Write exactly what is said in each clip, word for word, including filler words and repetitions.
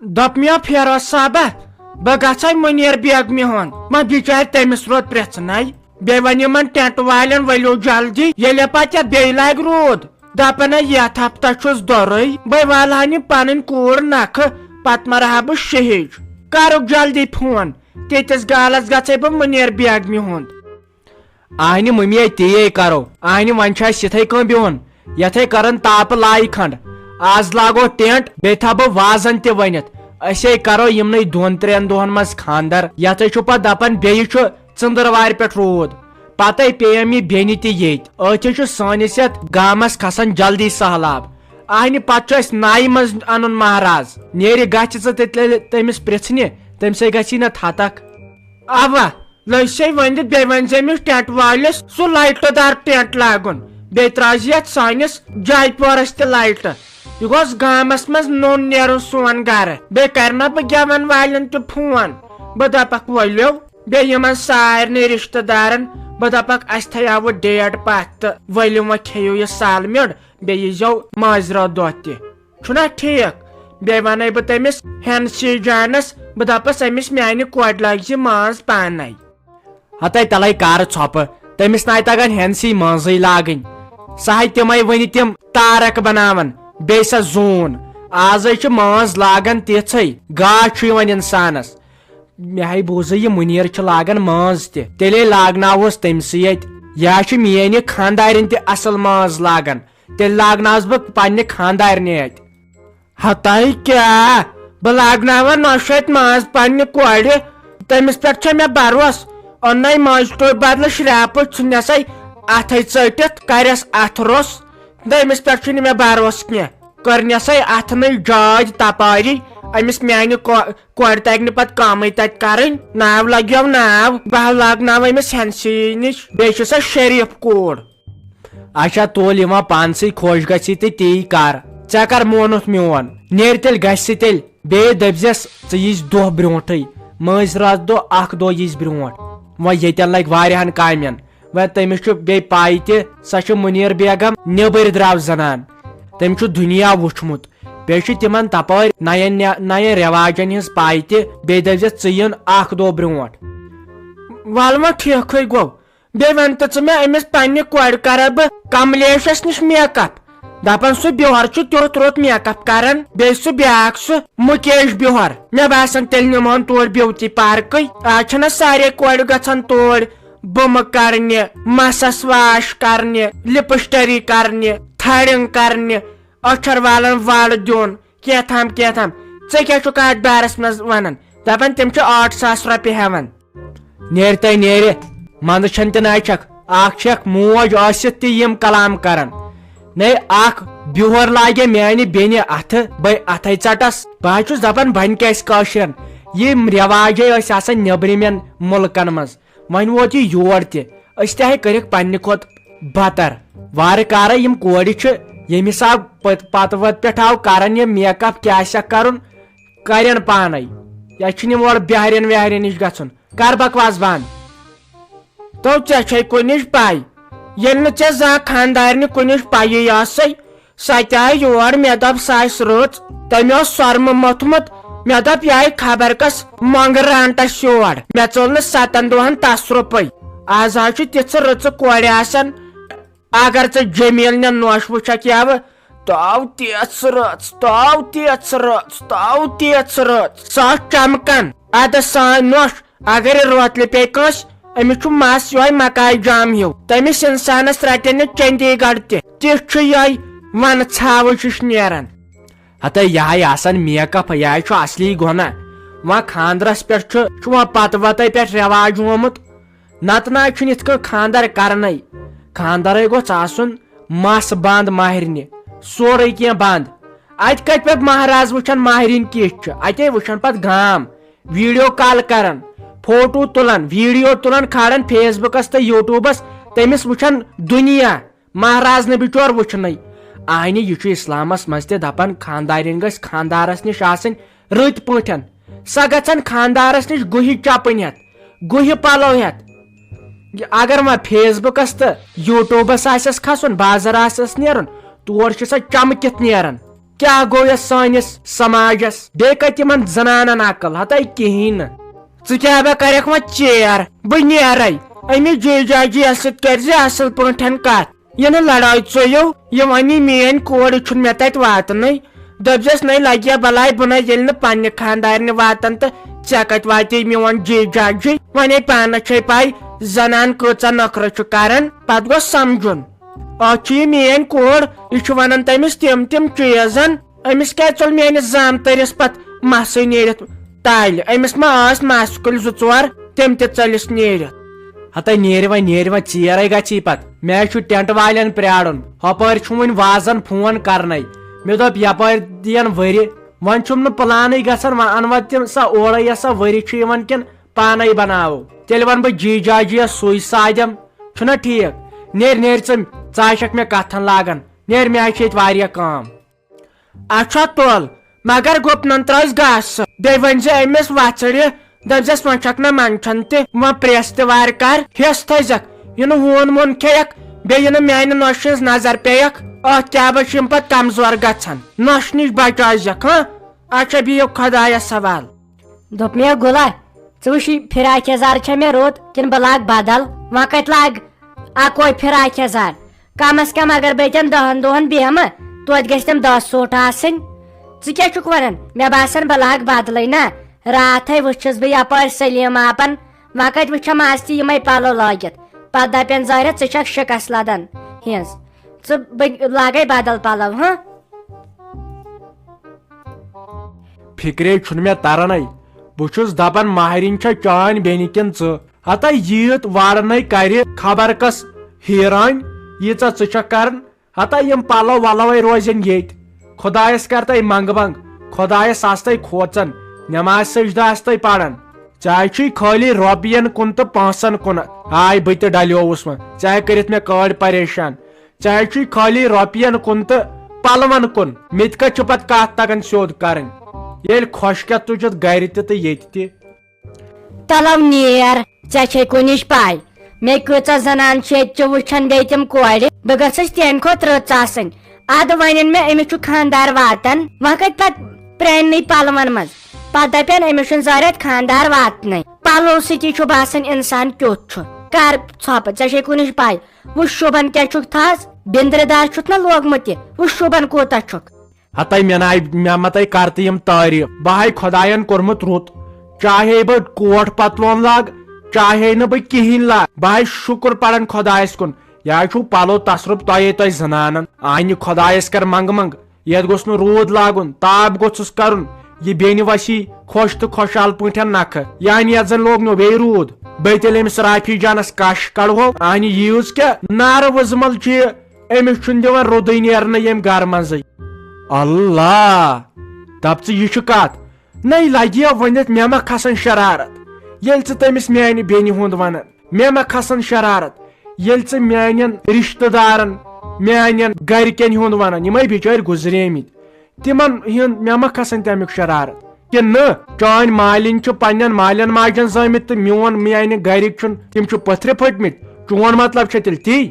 دوٚپ مےٚ، فیروز صٲبہ، بہٕ گژھے مُنیر بیگمہِ ہُنٛد۔ وۄنۍ بِچارِ تٔمِس روٗد پرٛژھنَے۔ بیٚیہِ وۄنۍ یِمن ٹینٹ والٮ۪ن، ؤلِو جلدی، ییٚلہِ پتہٕ یتھ بیٚیہِ لاگہِ روٗد۔ دپان ہے، یتھ ہفتس چھُس دۄرٕے، بہٕ والہٕ ہن یہِ پنٕنۍ کوٗر نکھٕ، پتہٕ مرٕ ہا بہٕ شہج۔ کرُکھ جلدی فون، تیٖتِس گالس گژھے بہٕ مُنیر بیگمہِ ہُنٛد۔ اہنہِ مٔمی، تی ہے کرو۔ اہنہِ، وۄنۍ چھُ اسہِ یِتھے کٔنۍ بِہُن، یتھے کرن تاپہٕ لایہِ کھنڈ۔ از لاگو ٹینٹ، بیٚیہِ تھاوٕ بہٕ وازن تہِ ؤنِتھ۔ أسے کرو یِمنٕے دۄن ترٛٮ۪ن دۄہن منٛز خانٛدر۔ یتھے چھُ پتہٕ دپان، بیٚیہِ چھُ ژٔنٛدٕروارِ پٮ۪ٹھ روٗد، پتے پیٚیم یہِ بیٚنہِ تہِ ییٚتۍ۔ أتھۍ چھُ سٲنِس یتھ گامس کھسان جلدی سہلاب۔ اہنہِ، پتہٕ چھُ اسہِ نایہِ منٛز انُن مہراز۔ نیرِ گژھِ ژٕ تہِ تیٚلہِ تٔمِس پرژھنہِ، تٔمۍ سٕے گژھی نہ تھتک۔ اوا، لٔج سے ؤنِتھ، بیٚیہِ ؤنۍ زِ أمِس ٹینٹ وٲلِس سُہ لایٹہٕ دار ٹینٹ لاگُن، بیٚیہِ ترٛٲوزِ یتھ سٲنِس جاے پورس تہِ لایٹہٕ۔ یہِ گوٚژھ گامس منٛز نوٚن نیرُن سون گرٕ۔ بیٚیہِ کرٕ نا بہٕ گٮ۪ون والٮ۪ن تہِ فون، بہٕ دپکھ ؤلِو۔ بیٚیہِ یِمن سارنٕے رشتہٕ دارن بہٕ دپکھ، اسہِ تھایاوٕ ڈیٹ پتھ تہٕ ؤلِو وۄنۍ کھیٚیِو یہِ سالمنٛڈ، بیٚیہِ ییٖزیو مٲنٛزِ رٲژ دۄہ تہِ۔ چھُنا ٹھیٖک؟ بیٚیہِ وَنَے بہٕ تٔمِس ہٮ۪نسی جانَس، بہٕ دَپَس، أمِس میٛانہِ کورِ لٲگۍ زِ مٲنٛز پانَے۔ ہَتَے تَلَے کَرٕ ژھۄپہٕ، تٔمِس نَے تَگان ہٮ۪نسی مٲنٛزٕے لاگٕنۍ۔ سۄ ہے تِمَے وٕنہِ تِم تارَک بَناوان، بیٚیہِ سۄ زوٗن۔ آزَے چھِ مٲنٛز لاگان تِژھٕے، گاش چھُ یِوان اِنسانَس۔ مےٚ ہے بوٗزٕے یہِ مُنیٖر چھُ لاگان مٲنٛز تہِ، تیٚلے لاگناوہوس تٔمۍ سٕے اَتھِ۔ یا چھِ میٛٲنۍ یہِ خانٛدارِنۍ تہِ اَصٕل مٲنٛز لاگان، تیٚلہِ لاگناوس بہٕ پننہِ خانٛدارنہِ اَتھِ۔ ہتاے کیٛاہ؟ بہٕ لاگناوان نۄشہِ اَتھِ مٲنٛز پننہِ کورِ؟ تٔمِس پٮ۪ٹھ چھےٚ مےٚ بھروسہٕ۔ اوٚننَے مٲنٛزِ ٹوپہِ بدلہٕ شرٛاپہٕ، ژھُننَسَے اَتھَے ژٔٹِتھ، کَرٮ۪س اَتھٕ روٚس۔ دوٚیمِس پٮ۪ٹھ چھُنہٕ مےٚ بھروسہٕ کینٛہہ۔ کٔرنَسَے اَتھٕ نٕے جٲج تپٲری، أمِس میٛانہِ کو-، کورِ تَگہِ نہٕ پَتہٕ کٲمٕے تَتہِ کَرٕنۍ۔ ناو لَگیو ناو، بہٕ ہا لاگناوٕ أمِس ہٮ۪نسٕے نِش۔ بیٚیہِ چھِ سۄ شریٖف کوٗر۔ اچھا، تُل، یِوان پانسٕے خۄش گژھی تہٕ تی کر۔ ژےٚ کر مونُتھ میون؟ نیرِ تیٚلہِ گژھِ تیٚلہِ۔ بیٚیہِ دٔپزٮ۪س، ژٕ ییٖزِ دۄہ برونٹھٕے، مٲنٛزِ راتھ دۄہ اکھ دۄہ ییٖزِ برونٹھ۔ وۄنۍ ییٚتٮ۪ن لگہِ واریاہن کامٮ۪ن۔ وۄنۍ تٔمِس چھُ بیٚیہِ پاے تہِ، سۄ چھِ مُنیر بیگم نیٚبٕرۍ درٛاو زنان۔ تٔمۍ چھُ دُنیا وُچھمُت۔ بیٚیہِ چھُ تِمن تپٲرۍ نین نیا-، نین رٮ۪واجن ہٕنٛز پاے تہِ۔ بیٚیہِ دٔپزٮ۪س، ژٕ یِن اکھ دۄہ برونٹھ۔ ول وۄنۍ ٹھیکھٕے گوٚو۔ بیٚیہِ وَن تہٕ ژٕ مےٚ، أمِس پننہِ کورِ کرا بہٕ کملیشس نِش میک اپ؟ دپان سُہ بیوہر چھُ تیُتھ رُت میک اپ کران، بیٚیہِ سُہ بیاکھ سُہ مُکیش بیوہر۔ مےٚ باسان تیٚلہِ نِمہون تور بیوٹی پارکٕے۔ آز چھَنہ سارے کورِ گژھان تور بُمہٕ کرنہِ، مسس واش کرنہِ، لپسٹری کرنہِ، تھرڈنگ کرنہِ، أچھر والن وڑ دیُن۔ کینٛہہ تام، کینٛہہ تام۔ ژےٚ کیٛاہ چھُکھ اتھ بارس منٛز ونان؟ دپان تِم چھِ ٲٹھ ساس رۄپیہِ ہٮ۪وان۔ نیرِ تۄہہِ نیرِ، منٛزٕ چھنہٕ تہِ نہ چھکھ۔ اکھ چھکھ موج ٲسِتھ تہِ یِم کلام کران۔ نے اکھ بیوہر لاگے میانہِ بیٚنہِ اتھٕ، بے اتھے ژٹس۔ بہٕ حظ چھُس دپان، بنہِ کیٛاہ اسہِ کٲشرٮ۪ن؟ یِم رٮ۪واجے ٲسۍ آسان نیبرِمٮ۪ن مُلکن منٛز۔ وۄنۍ ووت یہِ یور تہِ، أسۍ تہِ ہے کٔرِکھ پننہِ کھۄتہٕ بتر۔ وارٕ کارے یِم کورِ چھِ، ییٚمہِ حساب پت-، پتہٕ وتہٕ پٮ۪ٹھ آو کران یہِ میک اپ، کیٛاہ آسٮ۪کھ کرُن، کرن پانے۔ یا چھِنہٕ یِم اورٕ بہرٮ۪ن وہرٮ۪ن نِش گژھُن۔ کر بکواس بنٛد۔ تو ژےٚ چھے کُنِچ پے؟ ییٚلہِ نہٕ ژےٚ زانٛہہ خانٛدارنہِ کُنِچ پیی آسے، سۄ تہِ آیہِ یور، مےٚ دوٚپ، سۄ آسہِ رٕژ۔ تٔمۍ اوس سۄرمہٕ موٚتھمُت۔ مےٚ دوٚپ، یہِ آیہِ خبر کس مۄنٛگہٕ رانٛٹس یور۔ مےٚ ژوٚل نہٕ ستن دۄہن تصرُفے۔ از حظ چھِ تِژھٕ رٕژٕ کورِ آسان۔ اگر ژٕ جمیل نٮ۪ن نوش وٕچھکھ یوٕ، تو تیژھ رٕژ، تو تیژھ رٕژ، تو تیژھ رٕژ۔ سۄ ٲس چمکان۔ ادٕ سٲنۍ نوش اگر یہِ روتلہِ پیٚیہِ کٲنٛسہِ، أمِس چھُ مس یِہوٚے مکایہِ جام ہیوٗ۔ تٔمِس اِنسانس رٹن نہٕ چندی گڑھ تہِ۔ تِژھ چھُ یِہوٚے ونہٕ ژھاوٕج ہِش نیران۔ ہتے، یہِ ہاے آسان میک اپ، یہِ ہاے چھُ اصلی گۄناہ۔ وۄنۍ خاندرس پٮ۪ٹھ چھُ، چھُ وۄنۍ پتہٕ وتَے پٮ۪ٹھ رٮ۪واج آمُت۔ نتہٕ نہ چھُنہٕ یِتھ کٔنۍ خاندر کرنَے۔ خاندرے گوٚژھ آسُن مس بنٛد ماہرنہِ، سورُے کینٛہہ بنٛد۔ اتہِ کتہِ پٮ۪ٹھ مہراز وٕچھن ماہرِنۍ کِژھ چھِ؟ اتے وٕچھن پتہٕ گام۔ ویڈیو کال کران، فوٹو تُلان، ویڈیو تُلان، کھالان فیس بُکس تہٕ یوٗٹیوٗبس، تٔمِس وٕچھان دُنیا، مہراز نہٕ بِچور وٕچھنٕے۔ آہنہِ، یہِ چھُ اسلامس منٛز تہِ دپان، خاندارِنۍ گژھِ خاندارس نِش آسٕنۍ رٕتۍ پٲٹھۍ۔ سۄ گژھن خاندارس نِش گُہہِ چپٕنۍ ہٮ۪تھ، گُہہِ پلو ہٮ۪تھ۔ یہِ اگر وۄنۍ فیس بُکس تہٕ یوٗٹیوٗبس آسٮ۪س کھسُن، بازر آسٮ۪س نیرُن، تور چھِ سۄ چمکِتھ نیران۔ کیٛاہ گوٚو یتھ سٲنِس سماجس؟ بیٚیہِ کتہِ یِمن زنانن عقل؟ ہتے کِہیٖنۍ نہٕ۔ ژٕ کیٛاہ بہ کرکھ وۄنۍ ژیر؟ بہٕ نیرے۔ أمِس جی جاجی یس سۭتۍ کٔرزِ اصل پٲٹھۍ کتھ۔ یہِ نہٕ لڑٲے ژٔیِو، یہِ ونی میٲنۍ کورِ چھُنہٕ مےٚ تتہِ واتنٕے۔ دٔپزٮ۪س، نَے لگہِ ہا بلاے بُنَے، ییٚلہِ نہٕ پننہِ خانٛدارنہِ واتن تہٕ ژےٚ کتہِ واتی میون جی جاجی؟ وۄنۍ ہے پانس چھے پاے زنان کۭژاہ نخرٕ چھُ کران، پتہٕ گوٚژھ سمجھُن۔ اتھ چھُ یہِ میٲنۍ کوٗر، یہِ چھُ ونان تٔمِس تِم تِم چیٖزن۔ أمِس کیٛازِ ژوٚل میٲنِس زامتٕرِس پتہٕ مسٕے نیٖرِتھ تالہِ؟ أمِس ما ٲسۍ مس کُلۍ زٕ ژور، تِم تہِ ژٔلِس نیٖرِتھ۔ ہتے نیرِ وۄنۍ، نیرِ وۄنۍ، ژیرے گژھی پتہٕ۔ مےٚ چھُ ٹینٹ والٮ۪ن پرارُن، ہۄپٲرۍ چھُم وُنہِ وازن فون کرنے۔ مےٚ دوٚپ یپٲرۍ دِین ؤرِ، وۄنۍ چھُم نہٕ پلانٕے گژھان، وۄنۍ انہٕ وۄنۍ تِم سۄ اورے، یۄس سۄ ؤرِ چھِ یِوان، کِنہٕ پانے بناوو؟ تیٚلہِ ونہٕ بہٕ جی جاجیس سُے سادم، چھُنا ٹھیٖک؟ نیر، نیر ژٕ، ژٕ آسکھ مےٚ کتھن لاگان، نیر، مےٚ ہا چھِ ییٚتہِ واریاہ کٲم۔ اچھا تُل، مگر گُپنن ترٲوزِ گاسہٕ، بیٚیہِ ؤنۍ زِ أمِس وژھڑِ، دٔپزٮ۪س وۄنۍ چھکھ نہ منٛگان تہِ، وۄنۍ پریس تہِ وارٕ کر، ہٮ۪س تھٲیزٮ۪کھ، یہِ نہٕ ہوٗن ووٗن کھیٚیکھ، بیٚیہِ یہِ نہٕ میانہِ نۄشہِ ہٕنٛز نظر پیٚیکھ، اتھ کیٛاہ بہ چھِ یِم پتہٕ کمزور گژھان، نۄشہِ نِش بچٲیزٮ۪کھ، ہاں؟ اچھا بِہِو خۄدایس حوال۔ دوٚپ مےٚ، گُلا، ژٕ وٕچھ، یہِ فراک یزار چھا مےٚ رُت کِنہٕ بہٕ لاگہٕ بدل؟ وۄنۍ کتہِ لاگہٕ اکوے فراک یزار؟ کم از کم اگر بہٕ ییٚتٮ۪ن دہن دۄہن بیٚہمہٕ، توتہِ گژھِ تِم دہ سوٗٹ آسٕنۍ۔ ژٕ کیٛاہ چھُکھ ونان؟ مےٚ باسان بہٕ لاگہٕ بدلٕے نا۔ راتھے وٕچھُس بہٕ یپٲرۍ سلیٖم آپن، وۄنۍ کتہِ وٕچھم از تہِ یِمے پلو لٲگِتھ۔ پتہٕ دپن ظٲہرہ، ژٕ چھکھ شکست لدن ہِنٛز۔ ژٕ، بہٕ لاگے بدل پلو، ہاں؟ فکرے چھُنہٕ مےٚ ترانٕے۔ بہٕ چھُس دپان، ماہرِنۍ چھےٚ چٲنۍ بیٚنہِ کِنہٕ ژٕ؟ ہتا ییٖژ وارنَے کرِ خبر کس حیران، ییٖژاہ ژٕ چھکھ کران۔ ہتا یِم پلو ولوے روزن ییٚتۍ۔ خۄدایس کر تَے منٛگہٕ منٛگ، خۄدایس آس تَے کھوژان، نماز سجدٕ آس تَے پران۔ ژےٚ چھُے خٲلی رۄپین کُن تہٕ پونٛسن کُن۔ آے بہٕ تہِ ڈلیووُس وۄنۍ، ژےٚ کٔرِتھ مےٚ کٲڑۍ پریشان۔ ژےٚ چھُے خٲلی رۄپین کُن تہٕ پلون کُن۔ مےٚ تہِ کتہِ چھُ پتہٕ کتھ تگان سیوٚد کرٕنۍ، ییٚلہِ خۄش کیٛاہ تُجتھ گرِ تہِ تہٕ ییٚتہِ تہِ۔ تلو نیر، ژےٚ چھے کُنِچ پاے، مےٚ کۭژاہ زنان چھِ ییٚتہِ چہِ وٕچھان، بیٚیہِ تِم کورِ۔ بہٕ گٔژھٕس تِہنٛدِ کھۄتہٕ رٕژ آسٕنۍ۔ ادٕ ونن مےٚ، أمِس چھُ خانٛدار واتان، وۄنۍ کتہِ پتہٕ پرٛاننٕے پلون منٛز؟ پتہٕ دپن، أمِس چھُنہٕ ضروٗرت خانٛدار واتنٕے۔ پلو سۭتی چھُ باسان انسان کیُتھ چھُ۔ کر ژھۄپہٕ، ژےٚ چھے کُنِچ پاے، وُچھ شوٗبان کیٛاہ چھُکھ تھاز، بِندرِ دار چھُتھ نہ لوگمُت یہِ، وُچھ شوٗبان کوٗتاہ چھُکھ۔ ہتے مےٚ ناے، مےٚ متے کرتہٕ یِم تعریف۔ بہٕ ہاے خۄداین کوٚرمُت رُت، چاہے بہٕ کوٹ پتلون لاگ، چاہے نہٕ بہٕ کِہیٖنۍ لاگ، بہٕ ہاے شُکر پران خۄدایس کُن۔ یا چھُو پلو تصرُف تۄہے تۄہہِ زنانن۔ آنہِ خۄدایس کر منٛگہٕ منٛگ، یتھ گوٚژھ نہٕ روٗد لاگُن، تاپھ گوٚژھُس کرُن۔ یہِ بیٚنہِ وسی خۄش تہٕ خۄشحال پٲٹھۍ نکھٕ۔ یعنی یتھ زن لوگ نہٕ بیٚیہِ روٗد۔ بیٚیہِ تیٚلہِ أمِس رافی جانس کش کڑہو، آنہِ ییٖژ کیٛاہ نارٕ وٕزمل چھِ یہِ۔ أمِس چھُنہٕ دِوان رُدٕے نیرنہٕ ییٚمہِ گرٕ منٛزٕے۔ اللہ! دپ ژٕ، یہِ چھُ کتھ؟ نَے لگہِ ہا ؤنِتھ، مےٚ ما کھسن شرارت، ییٚلہِ ژٕ تٔمِس میانہِ بیٚنہِ ہُنٛد ونان؟ مےٚ ما کھسن شرارت، ییٚلہِ ژٕ میانٮ۪ن رشتہٕ دارن، میانٮ۪ن گرِکٮ۪ن ہُنٛد ونان؟ یِمے بِچٲرۍ گُزریمٕتۍ، تِمن ہُنٛد مےٚ ما کھسن تمیُک شرارت؟ کِنہٕ نہٕ؟ چٲنۍ مالِنۍ چھِ پننٮ۪ن مالٮ۪ن ماجٮ۪ن زٲمٕتۍ تہٕ میون، میانہِ گرِکۍ چھُنہٕ، تِم چھِ پٔتھرِ پھٔٹمٕتۍ۔ چون مطلب چھا تیٚلہِ تی؟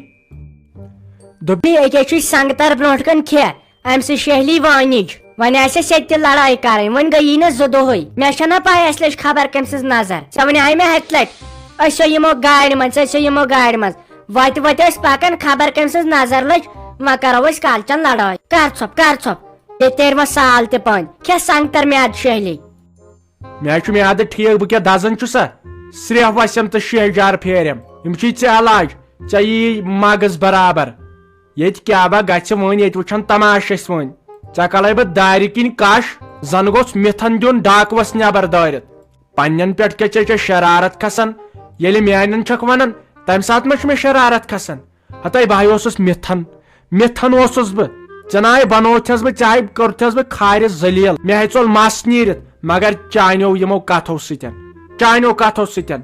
دوٚپُن، ییٚکیٛاہ چھُے سنگتر برونٛٹھ کَنہِ کھےٚ، أمۍ سٕنٛز شہلی وٲنِج۔ وۄنۍ آسٮ۪س ییٚتہِ تہِ لڑٲے کرٕنۍ، وۄنۍ گٔیی نہٕ زٕ دۄہٕے۔ مےٚ چھَنہ پَے اَسہِ لٔج خبر کٔمۍ سٕنٛز نظر۔ ژےٚ وَنیٛاے مےٚ ہَتہِ لَٹہِ، أسۍ ٲسۍ یِمو گاڑِ منٛز، أسۍ ٲسۍ یِمو گاڑِ منٛز۔ وَتہِ وَتہِ ٲسۍ پَکان، خبر کٔمۍ سٕنٛز نظر لٔج، وۄنۍ کَرو أسۍ کالچَن لڑٲے۔ کر ژھۄپ، کر ژھۄپ، ییٚتہِ نیرِ وۄنۍ سال تہِ پٲنۍ۔ کھےٚ سنٛگتر میادٕ شہلی۔ مےٚ چھُ میادٕ ٹھیٖک، بہٕ کیٛاہ دزان چھُسا؟ سرٛیٚہہ وسٮ۪م تہٕ شیٚہجار پھیرٮ۪م، یِم چھِی ژےٚ علاج، ژےٚ یی مغز برابر۔ ییٚتہِ کیٛاہ با گژھِ وۄنۍ، ییٚتہِ وٕچھن تماشہٕ أسۍ وۄنۍ۔ ژےٚ کڑے بہٕ دارِ کِنۍ کش، زن گوٚژھ مِتھن دیُن ڈاکوس نٮ۪بر دٲرِتھ۔ پننٮ۪ن پٮ۪ٹھ کیٛاہ ژےٚ چھےٚ شرارت کھسان؟ ییٚلہِ میانٮ۪ن چھکھ ونان، تمہِ ساتہٕ ما چھُ مےٚ شرارت کھسان؟ ہتے بہٕ ہاے اوسُس مِتھن، مِتھن اوسُس بہٕ۔ ژےٚ ناے بنووتھس بہٕ، ژےٚ ہاے کوٚرتھس بہٕ کھارِ ذلیل، مےٚ ہاے ژوٚل مس نیٖرِتھ، مگر چانیو یِمو کتھو سۭتٮ۪ن، چانیو کتھو سۭتٮ۪ن۔